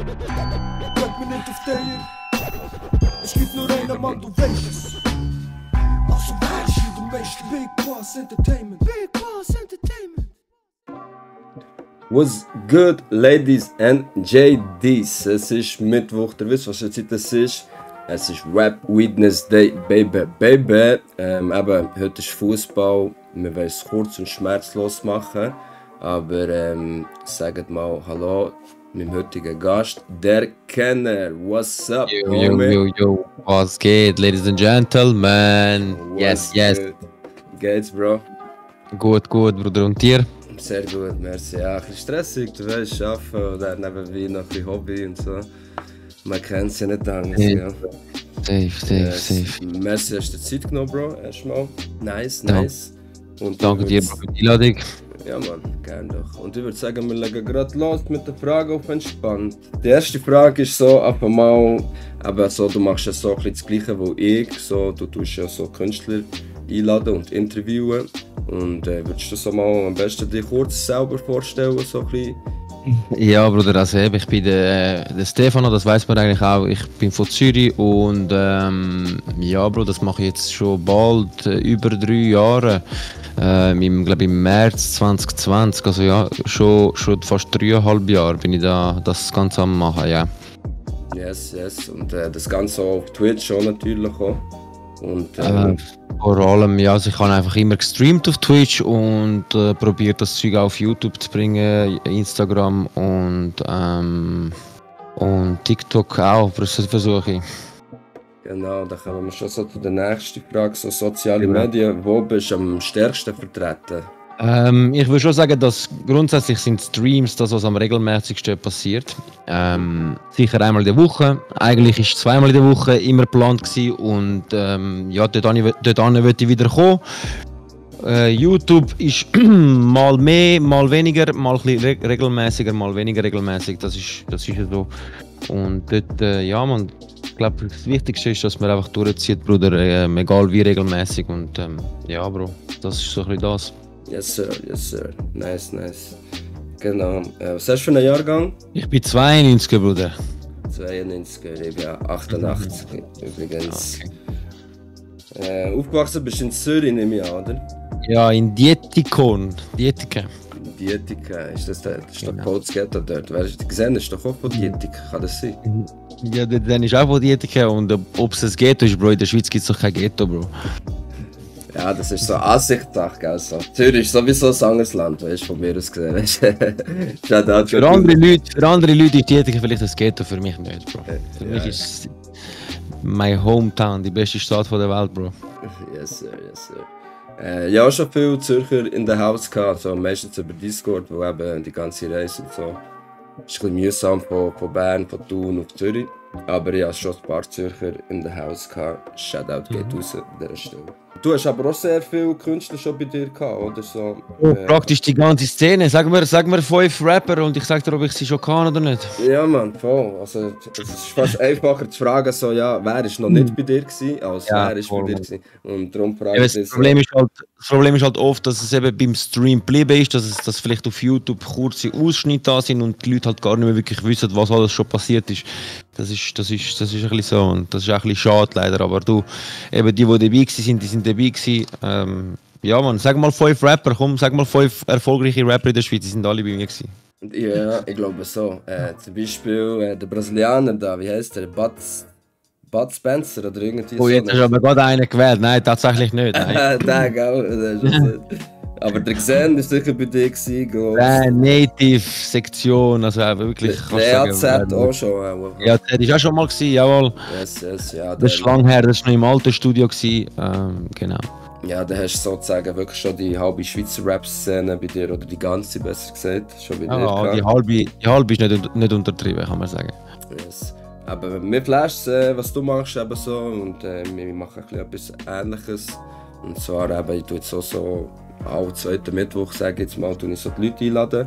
Könnt mir nicht auf dir. Es gibt nur einen Mann, du weißt es. Also wer ist hier der Meister? Big Boss Entertainment. Big Boss Entertainment. What's good, Ladies and JDs? Es ist Mittwoch, ihr wisst, was für Zeit es ist. Es ist Rap Wednesday, baby. Aber heute ist Fußball. Wir wollen es kurz und schmerzlos machen. Aber sagt mal Hallo meinem heutigen Gast, der Kenner. What's up, Yo. Was geht, Ladies and Gentlemen? Yes. Geht's, Bro? Gut, Bruder. Und dir? Sehr gut, merci. Ja, ein bisschen stressig, du weißt, arbeiten oder nebenbei noch ein bisschen Hobby und so. Man kennt es ja nicht anders, ja. Safe. Merci, hast du dir Zeit genommen, Bro, erstmal. Nice. Und Danke dir für die Einladung. Ja, Mann, gern doch. Und ich würde sagen, wir legen gerade los mit der Frage auf entspannt. Die erste Frage ist so, einfach mal, aber so, du machst ja so ein bisschen das Gleiche, wo ich, so, du tust ja so Künstler einladen und interviewen. Und würdest du so mal am besten dich kurz selber vorstellen, so ein bisschen? Ja, Bruder, also ich bin der Stefano, das weiß man eigentlich auch. Ich bin von Zürich und ja, Bro, das mache ich jetzt schon bald über 3 Jahre. Im März 2020, also ja, schon fast 3,5 Jahre bin ich da das Ganze am machen, ja. Yes. Und das Ganze auch auf Twitch schon natürlich auch. Und, vor allem, ja, also ich habe einfach immer gestreamt auf Twitch und probiert das Zeug auf YouTube zu bringen, Instagram und TikTok auch, versuche ich. Genau, da kommen wir schon so zu der nächsten Frage, so soziale Medien, wo bist du am stärksten vertreten? Ich würde schon sagen, dass grundsätzlich sind Streams das, was am regelmäßigsten passiert. Sicher einmal in der Woche. Eigentlich war es zweimal in der Woche immer geplant gewesen und ja, dort möchte ich wieder kommen. YouTube ist mal mehr, mal weniger, mal ein bisschen regelmäßiger, mal weniger regelmäßig. Das ist ja so. Und dort, ja, man, ich glaube, das Wichtigste ist, dass man einfach durchzieht, Bruder, egal wie regelmäßig. Und ja, Bro, das ist so ein bisschen das. Yes, sir. Nice. Genau. Was hast du für einen Jahrgang? Ich bin 92er, Bruder. 92er, ich bin ja 88 übrigens. Okay. Aufgewachsen bist du in Zürich, nehme ich an, oder? Ja, in Dietika. Dietika, ist das der Potsghetto dort? Wer ist gesehen? Ist doch auch von Dietika, kann das sein? Ja, dann ist auch von Dietika und ob es ein Ghetto ist, Bro, in der Schweiz gibt es doch kein Ghetto, Bro. Ja, das ist so Ansichtssache, gell? So. Zürich ist sowieso ein anderes Land, weißt du, von mir aus gesehen. Für andere Leute ist Dietika vielleicht ein Ghetto, für mich nicht, Bro. Für mich ist es my hometown, die beste Stadt der Welt, Bro. Yes, sir. Ja, schon viele Zürcher in der Haus gehabt, so meistens über Discord, wo eben die ganze Reise und so. Es ist ein bisschen mühsam von Bern, von Thun auf Zürich. Aber ich hatte schon ein paar Zürcher in der Haus gehabt. Shoutout geht raus an dieser Stelle. Du hast aber auch sehr viele Künstler schon bei dir gehabt, oder so? Praktisch die ganze Szene. Sag mir 5 Rapper und ich sag dir, ob ich sie schon kann oder nicht. Ja, Mann, voll. Also, es ist fast einfacher zu fragen, so, ja, wer ist noch nicht bei dir gewesen, als ja, wer ist bei dir gewesen. Und darum frage ich das Problem ist halt oft, dass es eben beim Stream geblieben ist, dass vielleicht auf YouTube kurze Ausschnitte da sind und die Leute halt gar nicht mehr wirklich wissen, was alles schon passiert ist. Das ist ein bisschen so und das ist auch ein bisschen schade leider, aber du, eben die dabei waren, die sind dabei gewesen. Ja man, sag mal 5 Rapper, komm, sag mal 5 erfolgreiche Rapper in der Schweiz, die sind alle bei mir gewesen. Ja, ich glaube so. Zum Beispiel der Brasilianer da, wie heißt der? Bud Spencer oder irgendwie so. Oh, jetzt hast du aber gerade einen gewählt, nein, tatsächlich nicht. Der, gell, aber der Xen war sicher bei dir gewesen, Native-Sektion, also wirklich. Der EAZ auch schon. Ja, der war auch schon mal gewesen, jawohl. Yes, ja. Das ist lang her, das war noch im alten Studio gewesen, genau. Ja, da hast du sozusagen wirklich schon die halbe Schweizer Rap-Szene bei dir, oder die ganze, besser gesagt, schon bei dir. Ja, die halbe ist nicht untertrieben, kann man sagen. Yes. Aber mir flasht was du machst, eben so, und wir machen etwas Ähnliches. Und zwar eben, ich tue jetzt auch so alle 2. Mittwoch, sage ich jetzt mal, tue ich so die Leute einladen.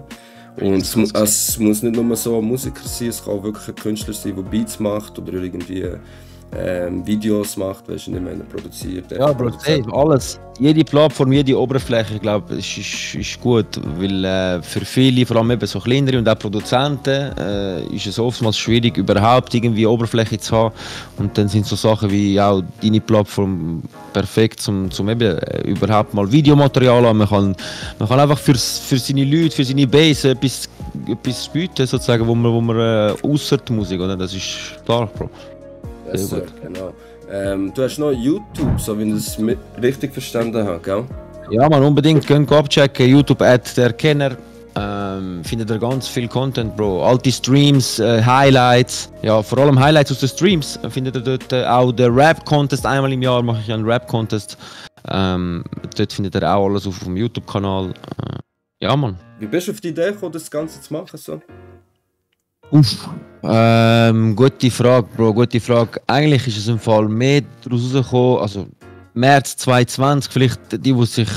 Und es muss nicht nur so ein Musiker sein, es kann auch wirklich ein Künstler sein, der Beats macht oder irgendwie Videos macht, weißt du, nicht mehr produziert. Ja, Bro, safe, alles. Jede Plattform, jede Oberfläche, ich glaube, ist gut, weil für viele, vor allem eben so kleinere und auch Produzenten, ist es oftmals schwierig, überhaupt irgendwie Oberfläche zu haben. Und dann sind so Sachen wie auch deine Plattform perfekt, zum eben überhaupt mal Videomaterial haben. Man kann einfach für seine Leute, für seine Base etwas bieten, sozusagen, wo man ausser die Musik, oder? Das ist stark, Bro. Yes, Sir, genau. Du hast noch YouTube, so wie ich das richtig verstanden habe, gell? Ja, man, unbedingt könnt ihr abchecken. YouTube @derkenner. Findet ihr ganz viel Content, Bro. Alte Streams, Highlights. Ja, vor allem Highlights aus den Streams findet ihr dort. Auch den Rap-Contest. Einmal im Jahr mache ich einen Rap-Contest. Dort findet ihr auch alles auf dem YouTube-Kanal. Ja, Mann. Wie bist du auf die Idee gekommen, das Ganze zu machen? So? Gute Frage, Bro, gute Frage. Eigentlich ist es im Fall mehr daraus rausgekommen, also März 2020, vielleicht die sich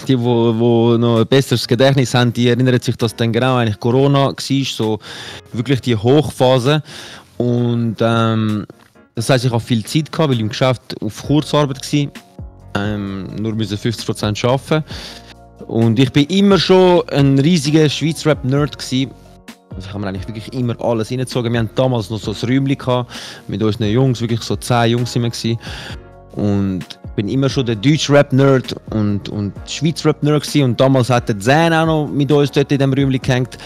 die noch ein besseres Gedächtnis haben, die erinnern sich, dass dann genau eigentlich Corona war, so wirklich die Hochphase. Und das heisst, ich habe viel Zeit gehabt, weil ich im Geschäft auf Kurzarbeit war, nur 50% arbeiten. Und ich bin immer schon ein riesiger Schweiz-Rap-Nerd gewesen. Also ich habe mir eigentlich wirklich immer alles reingezogen. Wir hatten damals noch so ein Räumchen gehabt, mit unseren Jungs, wirklich so 10 Jungs sind wir gewesen. Und ich bin immer schon der Deutsch-Rap-Nerd und Schweiz-Rap-Nerd gewesen. Und damals hat der Zan auch noch mit uns dort in diesem Räumchen gehängt.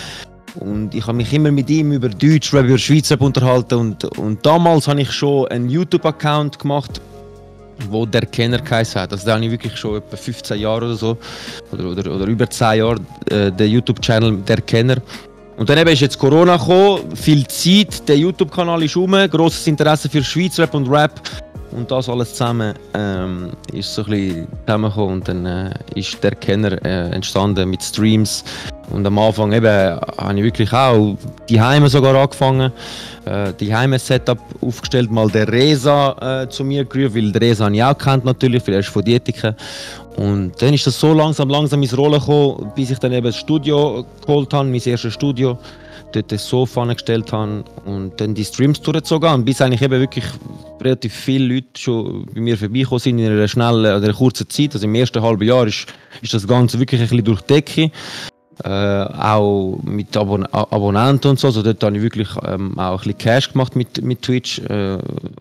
Und ich habe mich immer mit ihm über Deutsch-Rap, über Schweiz-Rap unterhalten. Und damals habe ich schon einen YouTube-Account gemacht, wo der Kenner geheißen hat. Also da habe ich wirklich schon etwa 15 Jahre oder so, oder über 10 Jahre, den YouTube-Channel der Kenner. Und dann eben ist jetzt Corona gekommen, viel Zeit, der YouTube-Kanal ist rum, grosses Interesse für Schweizrap und Rap. Und das alles zusammen ist so ein bisschen zusammengekommen und dann ist der Kenner entstanden mit Streams. Und am Anfang eben habe ich wirklich auch die Heime sogar angefangen, die Heime-Setup aufgestellt, mal der Reza zu mir gerufen, weil der Reza habe ich auch kennt natürlich, weil er ist von Dietiken. Und dann ist das so langsam ins Rollen gekommen, bis ich dann eben das Studio geholt habe, mein erstes Studio, dort das Sofa angestellt habe und dann die Streams durchgezogen habe. Bis eigentlich eben wirklich relativ viele Leute schon bei mir vorbeigekommen sind in einer schnellen oder kurzen Zeit. Also im ersten halben Jahr ist das Ganze wirklich ein bisschen durch die Decke. Auch mit Abonnenten und so. Also dort habe ich wirklich auch ein bisschen Cash gemacht mit Twitch.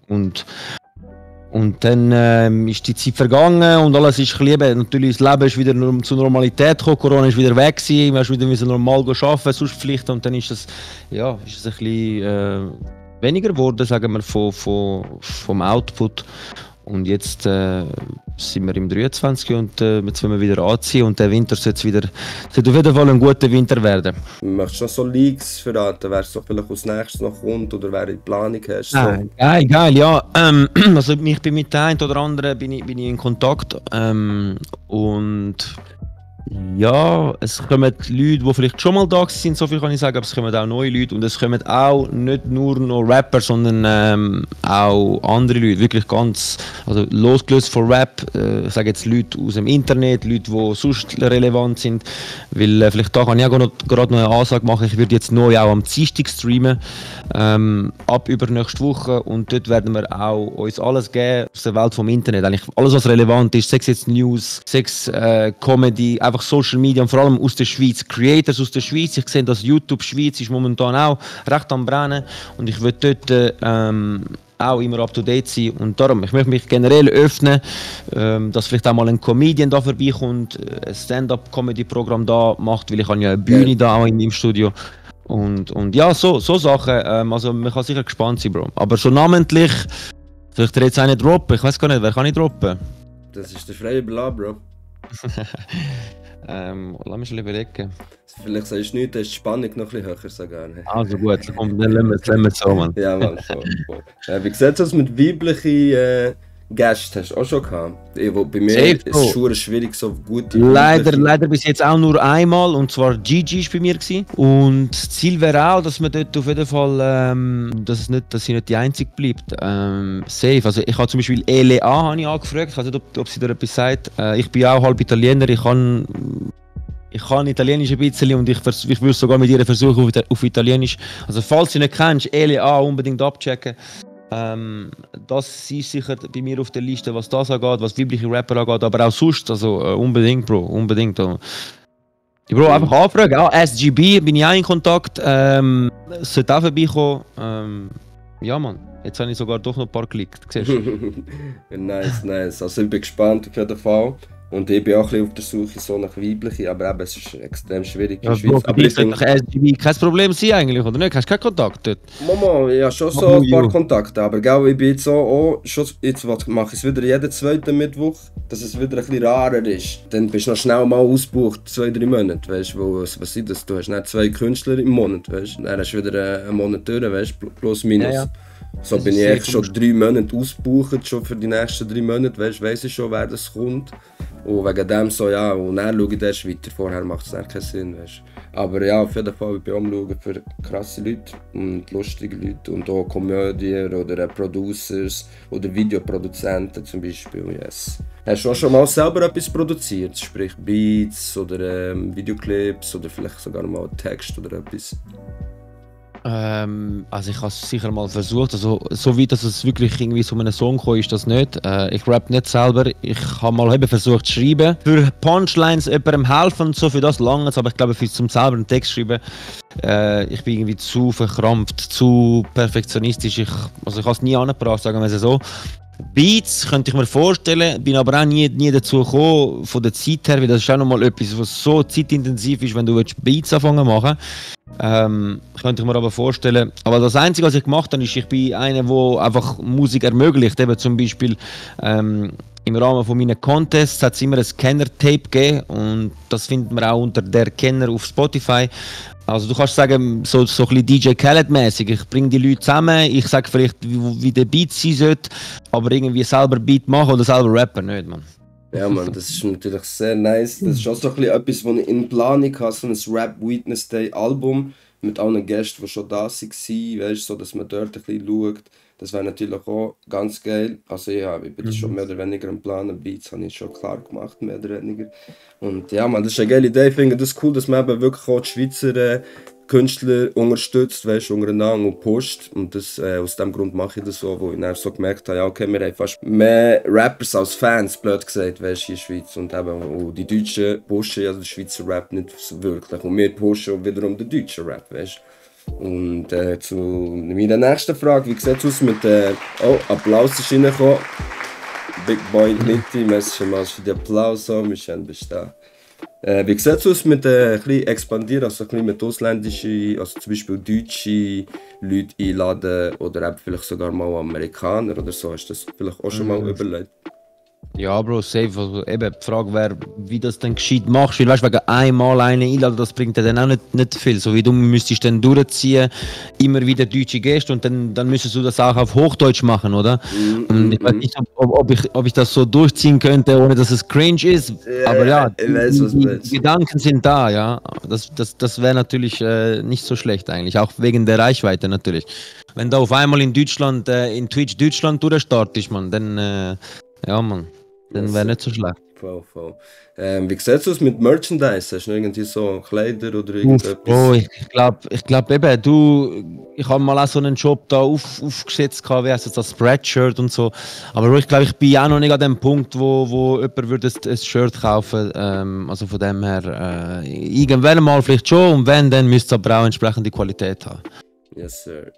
Und dann ist die Zeit vergangen und alles ist eben, natürlich das Leben ist wieder zur Normalität gekommen, Corona ist wieder weg gewesen, wir mussten wieder normal arbeiten, sonst Pflichten und dann ist es ein bisschen weniger geworden, sagen wir, vom Output. Und jetzt sind wir im 23 und jetzt wollen wir wieder anziehen und der Winter sollte auf jeden Fall ein guter Winter werden. Möchtest du noch so Leaks verraten, wer es vielleicht als nächstes noch kommt oder wer in Planung hast? So? Geil, ja. Also ich bin mit der einen oder anderen bin ich in Kontakt und ja, es kommen Leute, die vielleicht schon mal da sind, so viel kann ich sagen, aber es kommen auch neue Leute und es kommen auch nicht nur noch Rapper, sondern auch andere Leute, wirklich ganz, also losgelöst von Rap, ich sage jetzt Leute aus dem Internet, Leute, die sonst relevant sind, weil vielleicht da kann ich auch gerade noch eine Ansage machen, ich werde jetzt neu auch am Dienstag streamen, ab übernächste Woche und dort werden wir auch uns alles geben aus der Welt vom Internet, eigentlich alles was relevant ist, sei es jetzt News, sei es Comedy, einfach Social Media und vor allem aus der Schweiz, Creators aus der Schweiz. Ich sehe, dass YouTube Schweiz ist momentan auch recht am Brennen und ich will dort auch immer up to date sein und darum, ich möchte mich generell öffnen, dass vielleicht auch mal ein Comedian da vorbeikommt, ein Stand-up-Comedy-Programm da macht, weil ich habe ja eine Bühne da auch in meinem Studio und ja, so Sachen, also man kann sicher gespannt sein, Bro. Aber so namentlich, soll ich dir jetzt einen droppen? Ich weiß gar nicht, wer kann ich droppen? Das ist der freie Bla, Bro. Lass mich schon überlegen. Vielleicht sagst du nichts, da ist die Spannung noch ein bisschen höher sogar. Also gut, komm, dann lassen wir es so, Mann. Ja, Mann, voll. Wie sieht es aus mit weiblichen Gästen? Hast du auch schon gehabt? Bei mir ist es schon schwierig, so gute Leider bis jetzt auch nur einmal, und zwar Gigi war bei mir gewesen. Und das Ziel wäre auch, dass man dort auf jeden Fall, dass sie nicht die Einzige bleibt. Safe. Also ich habe zum Beispiel Elea angefragt, ich weiß nicht, ob sie dir etwas sagt. Ich bin auch halb Italiener, ich kann Italienisch ein bisschen und ich würde sogar mit ihr versuchen auf Italienisch. Also falls du nicht kennst, Elea unbedingt abchecken. Das ist sicher bei mir auf der Liste, was das angeht, was weibliche Rapper angeht, aber auch sonst, also unbedingt, Bro, unbedingt. Bro, einfach anfragen, auch SGB bin ich auch in Kontakt, sollte auch vorbeikommen. Ja, Mann, jetzt habe ich sogar doch noch ein paar geklickt, siehst du? Nice. Also ich bin gespannt auf jeden Fall. Und ich bin auch ein bisschen auf der Suche so nach weiblichen, aber eben, es ist extrem schwierig in der Schweiz. Bro, aber ich sollte doch SGB kein Problem sein eigentlich, oder nicht? Hast du keinen Kontakt dort? Mama, ich habe schon so ein paar Kontakte, aber gell, ich bin jetzt auch schon, jetzt mache ich es wieder jeden zweiten Mittwoch, dass es wieder ein bisschen rarer ist. Dann bist du noch schnell mal ausgebucht, 2-3 Monate, weißt du, was ist das? Du hast nicht 2 Künstler im Monat, weißt du, dann hast du wieder einen Monat durch, weißt du, plus minus. Ja. So das bin ich eigentlich schon 3 Monate ausgebucht, schon für die nächsten 3 Monate, weiss ich schon, wer das kommt. Und wegen dem so, ja, und dann schaue ich erst weiter, vorher macht es keinen Sinn, weißt du. Aber ja, auf jeden Fall, ich bin am Schauen für krasse Leute und lustige Leute und auch Komödien oder Producers oder Videoproduzenten zum Beispiel, yes. Hast du auch schon mal selber etwas produziert, sprich Beats oder Videoclips oder vielleicht sogar mal Text oder etwas? Also ich habe es sicher mal versucht, also so weit, dass es wirklich irgendwie zu einem Song kam, ist das nicht. Ich rappe nicht selber, ich habe mal eben versucht zu schreiben. Für Punchlines jemandem helfen und so, für das lange, aber ich glaube zum selber einen Text schreiben, ich bin irgendwie zu verkrampft, zu perfektionistisch, also ich habe es nie angebracht, sagen wir es so. Beats könnte ich mir vorstellen, bin aber auch nie dazu gekommen, von der Zeit her, weil das ist auch nochmal etwas, was so zeitintensiv ist, wenn du Beats anfangen machen. Könnte ich mir aber vorstellen. Aber das Einzige, was ich gemacht habe, ist, ich bin einer, der einfach Musik ermöglicht. Eben zum Beispiel im Rahmen von meinen Contests hat es immer ein Kenner-Tape gegeben und das findet man auch unter der Kenner auf Spotify. Also du kannst sagen, so ein bisschen DJ Khaled-mäßig. Ich bringe die Leute zusammen, ich sage vielleicht, wie der Beat sein sollte, aber irgendwie selber Beat machen oder selber rappen nicht, man. Ja, Mann, das ist natürlich sehr nice. Das ist auch so ein bisschen etwas, was ich in Planung habe, so ein Rap Witness Day Album mit allen Gästen, die schon da waren, weißt, so dass man dort ein bisschen schaut. Das wäre natürlich auch ganz geil. Also ja, ich bin schon mehr oder weniger am Planen. Beats habe ich schon klar gemacht, mehr oder weniger. Und ja, Mann, das ist eine geile Idee. Ich finde das cool, dass man eben wirklich auch die Schweizer Künstler unterstützt, weißt, untereinander und pusht. Und das, aus dem Grund mache ich das so, wo ich dann so gemerkt habe, ja, okay, wir haben fast mehr Rappers als Fans, blöd gesagt, weißt, hier in der Schweiz. Und eben, und die Deutschen pushen ja den Schweizer Rap nicht so wirklich. Und wir pushen wiederum den deutschen Rap, weißt. Und zu meiner nächsten Frage, wie sieht es aus mit Applaus ist reingekommen. Big Boy Nitti, merci vielmals für den Applaus, Michel, bist du da. Wie sieht es aus mit expandieren, also ein bisschen mit ausländischen, also zum Beispiel deutsche Leute einladen oder eben vielleicht sogar mal Amerikaner oder so, hast du das vielleicht auch schon mal überlegt? Ja, Bro, safe. Also, eben, die Frage wäre, wie das dann gescheit machst. Weil, weißt du, wegen einmal einen einladen, das bringt dir dann auch nicht viel. So wie du müsstest dann durchziehen, immer wieder deutsche Gäste und dann müsstest du das auch auf Hochdeutsch machen, oder? Und ich weiß nicht, ob ich das so durchziehen könnte, ohne dass es cringe ist. Aber ja, die Gedanken sind da, ja. Das wäre natürlich nicht so schlecht eigentlich, auch wegen der Reichweite natürlich. Wenn du auf einmal in Deutschland, in Twitch Deutschland durchstartest, man, dann, ja, man. Dann wäre nicht so schlecht. Voll. Wie sieht es aus mit Merchandise? Hast du irgendwie so Kleider oder irgendetwas? Oh, ich glaub eben, ich habe mal auch so einen Job da aufgesetzt, wie heißt das Spreadshirt und so. Aber ich glaube, ich bin auch noch nicht an dem Punkt, wo jemand würde ein Shirt kaufen. Also von dem her, irgendwann mal vielleicht schon und wenn, dann müsste es aber auch entsprechende Qualität haben. Yes, sir.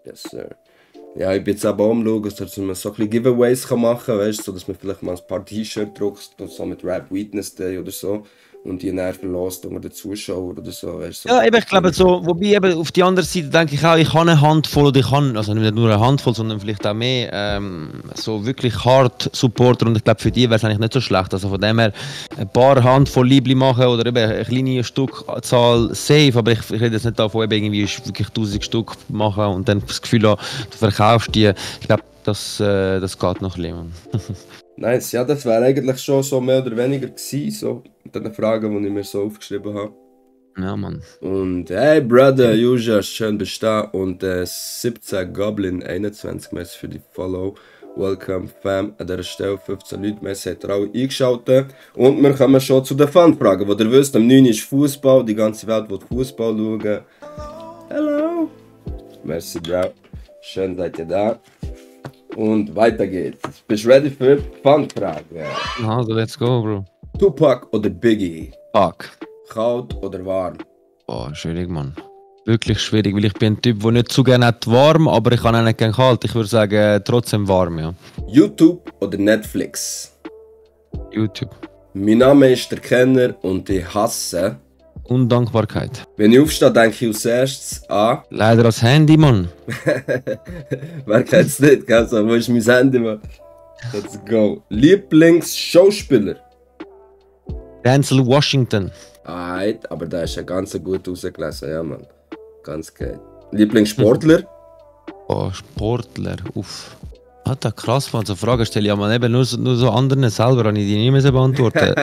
Ja, ich bin jetzt aber auch am Schauen, dass man so ein bisschen Giveaways machen kann, weißt, so dass man vielleicht mal ein paar T-Shirts druckt, so mit Rap Witness Day oder so. Und die dann verlost unter den Zuschauern oder so, weißt, so. Ja, eben, ich glaube so, wobei eben auf die andere Seite denke ich auch, ich habe eine Handvoll oder also nicht nur eine Handvoll, sondern vielleicht auch mehr, so wirklich hart Supporter und ich glaube für die wäre es eigentlich nicht so schlecht. Also von dem her ein paar Handvoll Liebli machen oder eben eine kleine Stückzahl safe, aber ich rede jetzt nicht davon, eben irgendwie wirklich 1000 Stück machen und dann das Gefühl haben, du verkaufst die. Ich glaube, das geht noch ein bisschen. Nice, ja, das wäre eigentlich schon so mehr oder weniger gewesen, so mit den Fragen, die ich mir so aufgeschrieben habe. Ja, Mann. Und hey, Brother, Juja, schön bist du da. Und 17 Goblin 21, merci für die Follow. Welcome, Fam. An dieser Stelle 15 Leute, merci, habt ihr alle eingeschaltet. Und wir kommen schon zu den Fun-Fragen. Wo ihr wisst, am 9. ist Fußball, die ganze Welt will Fußball schauen. Hello! Merci, Bro. Schön seid ihr da. Und weiter geht's. Bist du ready für die Fun-Frage? Also, let's go, Bro. Tupac oder Biggie? Fuck. Kalt oder warm? Oh, schwierig, Mann. Wirklich schwierig, weil ich bin ein Typ, der nicht so gerne hat warm, aber ich kann auch nicht gerne kalt. Ich würde sagen, trotzdem warm, ja. YouTube oder Netflix? YouTube. Mein Name ist der Kenner und ich hasse. Undankbarkeit. Wenn ich aufstehe, denke ich als erstes an. Leider das Handy, Mann. Wer kennt es nicht? Gell? So, wo ist mein Handy, Mann? Let's go. Lieblingsschauspieler? Denzel Washington. Alright, aber da ist ja ganz gut rausgelesen, ja, Mann. Ganz geil. Lieblingssportler? Oh, Sportler. Uff. Alter, krass, Mann. So Fragen stelle ich ja mal eben nur so anderen selber, habe ich die nie mehr beantworten.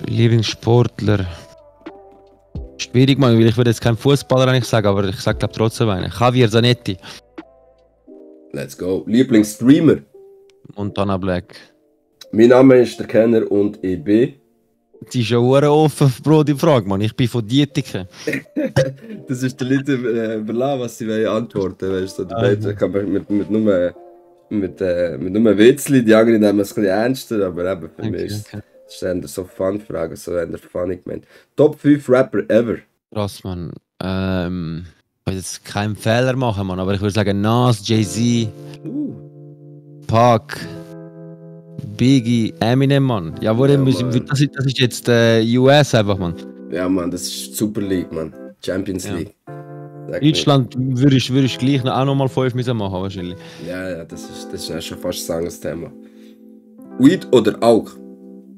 Lieblingssportler. Schwierig, Mann, weil ich würde jetzt kein Fußballer eigentlich sagen, aber ich sage glaube trotzdem einen. Javier Zanetti. Let's go. Lieblingsstreamer? Montana Black. Mein Name ist der Kenner und ich bin. Die ist ja offen, Bro, die Frage, Mann. Ich bin von Dietiken. Das ist der Leute überlassen, was sie wollen antworten. Weißt du, da kann man mit nur Witzli, die anderen nehmen es ein bisschen ernster, aber eben für mich ist es so Fun-Fragen, so wenn der funny gemeint. Top 5 Rapper ever? Krass, Mann. Ich will jetzt keinen Fehler machen, Mann, aber ich würde sagen Nas, Jay-Z, Pac, Biggie, Eminem, Mann. Ja, wo das ist jetzt US einfach, Mann. Ja, Mann, das ist Super League, Mann. Champions League. Deutschland würde ich gleich auch nochmal 5 müssen machen, wahrscheinlich. Ja, das ist ja schon fast ein Thema. Weed oder Alk?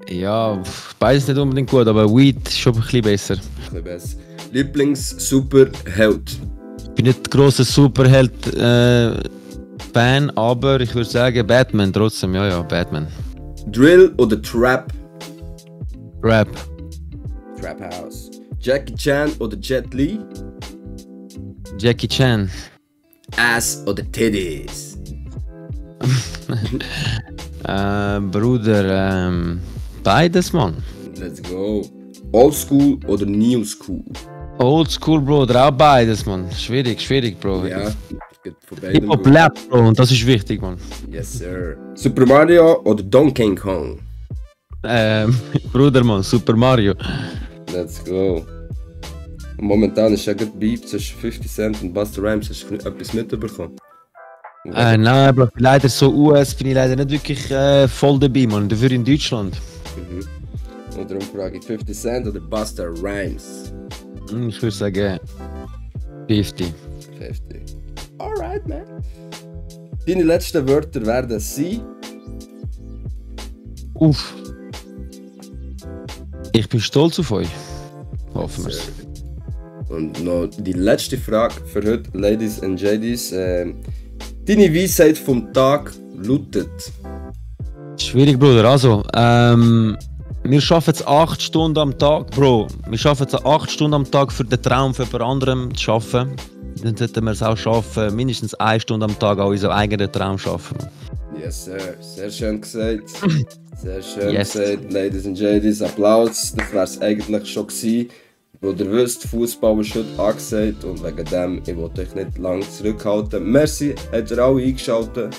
Ja, beides nicht unbedingt gut, aber Weed ist schon ein bisschen besser. Lieblings-Superheld? Ich bin nicht der grosse Superheld-Fan, aber ich würde sagen Batman trotzdem. Ja, Batman. Drill oder Trap? Rap. Trap House. Jackie Chan oder Jet Li? Jackie Chan. Ass oder Titties? Bruder, beides, Mann. Let's go. Old School oder New School? Old School, Bruder, auch beides, Mann. Schwierig, Bro. Ja, geht von beiden. Hip-Hop lebt, Bro, und das ist wichtig, Mann. Yes, sir. Super Mario oder Donkey Kong? Bruder, Mann, Super Mario. Let's go. Momentan ist ja gut Beef zwischen 50 Cent und Busta Rhymes. Hast du etwas mitbekommen? Nein, aber leider so US bin ich leider nicht wirklich voll dabei, Mann. Dafür in Deutschland. Und darum frage ich 50 Cent oder Busta Rhymes? Ich würde sagen 50. Alright, man. Deine letzten Wörter werden sein. Uff. Ich bin stolz auf euch. Hoffen wir es. Und noch die letzte Frage für heute, Ladies and JDs. Deine Weisheit vom Tag lautet. Schwierig, Bruder. Also, wir arbeiten jetzt 8 Stunden am Tag, Bro. Wir arbeiten jetzt 8 Stunden am Tag für den Traum für jemand anderem zu arbeiten. Dann sollten wir es auch schaffen, mindestens 1 Stunde am Tag auch unseren eigenen Traum schaffen. Yes, sir. Sehr schön gesagt. Sehr schön gesagt, Ladies and JDs. Applaus. Das wäre es eigentlich schon gewesen. Wo ihr wisst, Fußball ist heute angesagt und wegen dem, ich wollte euch nicht lange zurückhalten. Merci, habt ihr alle eingeschaltet.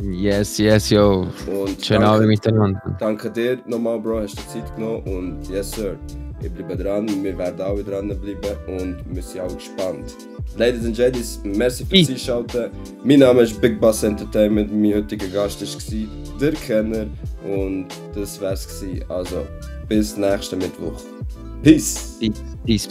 Yes, yo. Und schön Abend miteinander. Danke dir nochmal, Bro, hast du Zeit genommen und yes, sir. Ich bleibe dran, wir werden alle dranbleiben und wir sind alle gespannt. Ladies and Jadis, merci fürs Einschalten. Mein Name ist Big Bass Entertainment, mein heutiger Gast war der Kenner und das wär's gewesen. Also, bis nächsten Mittwoch. Peace. Peace.